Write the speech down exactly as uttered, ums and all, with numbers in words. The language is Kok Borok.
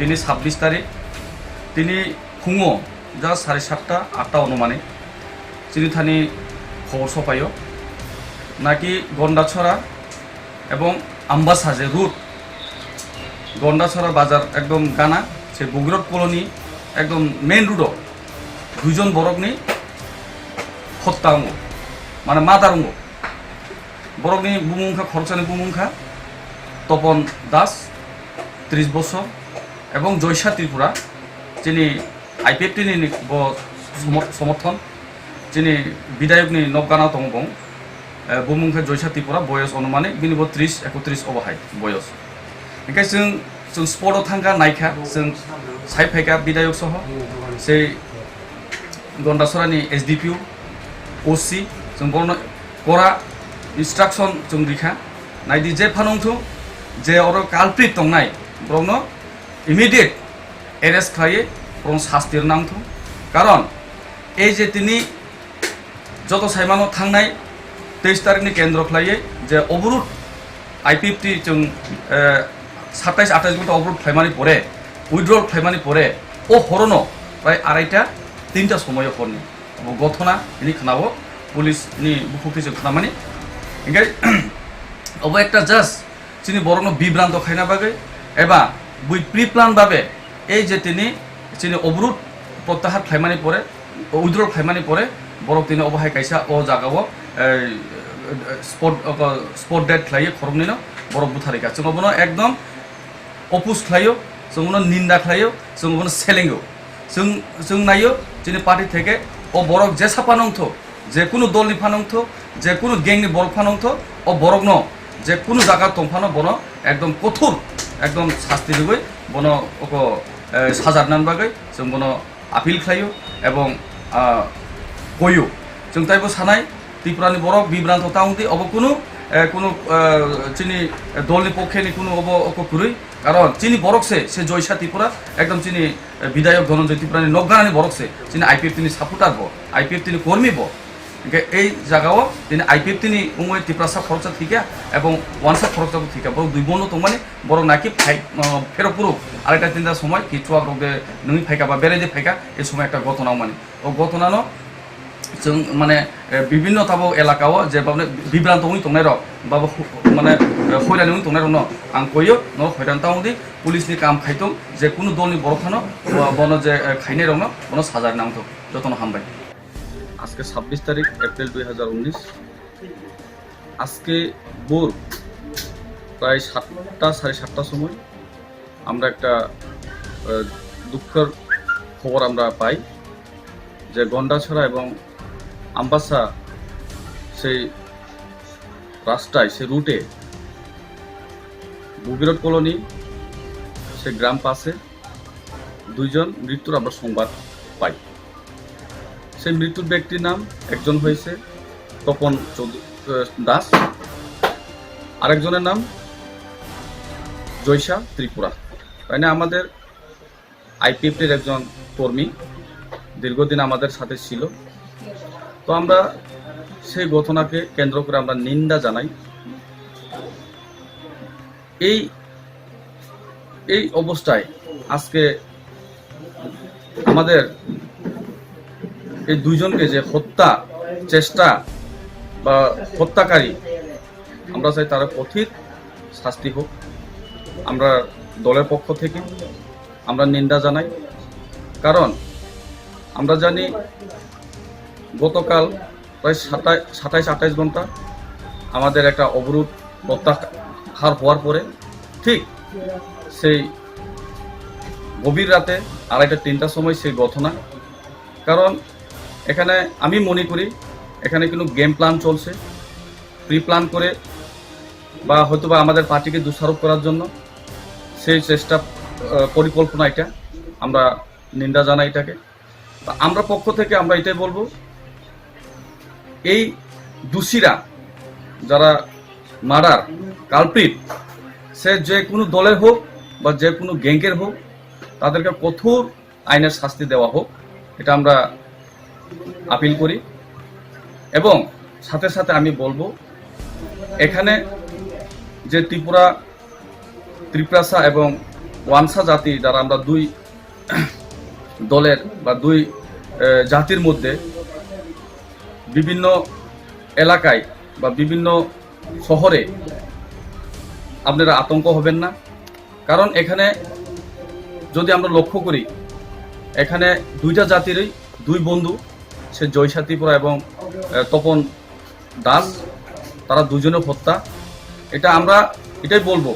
Tini sabbish tarik, tini phungo ja sare satta atta onumani chini thani khobor sopaio, naki Gondachora ebong Ambasa je road, Gondachora bazar ekdom gana, se Bugirot colony ekdom main road o duijon borokni hotta wngo, mane murder wngo. Borokni bumung wngkha, khoroksani bumung wngkha Topon Das, tris bosor, ebong Joysa Tripura, chini I P F T ni bo somo-, somorthon, chini bidayokni nok gana tongo bong. Eh, bumung wngkha Joysa Tripura, boyos onumanik bini bo tris, ekotris obo hai boyos. Hingke chwng, chwng spot o thangkha, naikha, chwng sai phaikha bidayok soho, sei Gondachorani S D P O, O C, chwng borokno kora instruction chwng rikha, naidi je phano wngthung, je oro culprit tongnai, borokno immediate arrest khlaiwi borokno sasti rwna wngthung. Karon ei je tini joto saimano thangnai teis tarikni kendro khlaiwi je oborud I P F T chwng, eh, satais atais ghonta oborud khlaimani pore, withdrawal khlaimani pore, o horono prai araita tinta somoio horni obo gothona hini khnao, police ni bukhuk thwi chwng khnamani. Hingke obo ekta just chini borokno bibranto khaina bagwi eba bui pre plan babe ei je tini chini oborud protyahar khlaimani pore, withdrawal khlaimani pore borok tini obo hai kaisa o jagao, eh, spot, spot dead khlaiwi khoroknwino borok butharikha. Chwng obono ekdom oppose khlaio, chwng bono ninda khlaio, chwng bono selengo. Chwng, chwng naio, chini party theke o borok jesa phano wngthok, je kunu dolni phano wngthok, je kunu gangni borok phano wngthok, o borokno je kunu jaga tong phano bono ekdom kothor, ekdom sasti rwgwi bono oko, eh, sajar nan bagwi chwng bono appeal khlaio ebong, ah, koio. Chwng taibo sanai, Tripurani borok bibranto ta wngdi, obo kunu, eh, kunu, eh, chini, eh, dolni pokheni kunu obo oko kwrwi. Karon chini borok se, se Joysa Tripura, ekdom chini, eh, bidayok Dhananjay Tripurani nokganani borok se, chini I P F T ni supporter bo, I P F T ni kormi bo. Hingke ei jagao tini I P F T ni wngwi Tiprasa khoroksa thwikha ebong wansa khoroksa bo thwikha. Borok dui bono tongmani, borok naki phai, ah, pherok phuru arekta tinta somoi ki chuak rok de nungwi phaikha ba berai de phaikha, ei somoi ekta gotona wngmani. O gotonano chwng mane, eh, bibinno tabuk elakao je babne bibranto wngwi tongnai rok, babo hu-, mane, eh, hoirani wngwi tongnai rokno ang koio, no hoiran ta wngdi, police ni kam khaitong, je kunu dolni borok phano bo-, bono je, eh, khainai rokno bono sajar nangthok. Jotono hambai. আজকে ছাব্বিশ তারিখ এপ্রিল দুই হাজার উনিশ। আজকে ভোর প্রায় সাতটা, সাড়ে সাতটার সময় আমরা একটা, আহ, দুঃখের খবর আমরা পাই যে গন্ডাছড়া এবং আমবাসা সেই রাস্তায়, সেই রুটে ভূমিরট কলোনি, সেই গ্রাম পাশে দুইজন মৃত্যুর আমরা সংবাদ পাই। সেই মৃত্যুর ব্যক্তির নাম, একজন হয়েছে তপন চৌধু-, আহ, দাস, আরেকজনের নাম জৈশা ত্রিপুরা। তাই না, আমাদের আইপিএফটির একজন কর্মী, দীর্ঘদিন আমাদের সাথে ছিল। তো আমরা সেই ঘটনাকে কেন্দ্র করে আমরা নিন্দা জানাই। এই, এই অবস্থায় আজকে আমাদের এই দুইজনকে যে হত্যা চেষ্টা বা হত্যাকারী, আমরা চাই তারা কঠিন শাস্তি হোক। আমরা দলের পক্ষ থেকে আমরা নিন্দা জানাই, কারণ আমরা জানি গতকাল প্রায় সাতাই-, সাতাইশ আঠাইশ ঘন্টা আমাদের একটা অবরোধ প্রত্যাহার হওয়ার পরে ঠিক সেই গভীর রাতে আড়াইটা তিনটার সময় সেই ঘটনা। কারণ এখানে আমি মনে করি এখানে কোনো গেম প্ল্যান চলছে, প্রি প্ল্যান করে বা হয়তোবা আমাদের পার্টিকে দোষারোপ করার জন্য সেই চেষ্টা, আহ, পরিকল্পনা এটা, আমরা নিন্দা জানাই এটাকে। তা আমরা পক্ষ থেকে আমরা এটাই বলবো, এই দোষীরা যারা মার্ডার কালপ্রিট, সে যে কোনো দলের হোক বা যে কোনো গ্যাংয়ের হোক, তাদেরকে কঠোর আইনের শাস্তি দেওয়া হোক, এটা আমরা আপিল করি। এবং সাথে সাথে আমি বলবো, এখানে যে ত্রিপুরা, ত্রিপ্রাসা এবং ওয়ানসা জাতি, যারা আমরা দুই দলের বা দুই আহ, জাতির মধ্যে বিভিন্ন এলাকায় বা বিভিন্ন শহরে আপনারা আতঙ্ক হবেন না। কারণ এখানে যদি আমরা লক্ষ্য করি, এখানে দুইটা জাতিরই দুই বন্ধু, সে জয়সা ত্রিপুরা এবং আহ, তপন দাস, তারা দুজনে হত্যা। এটা আমরা এটাই বলবো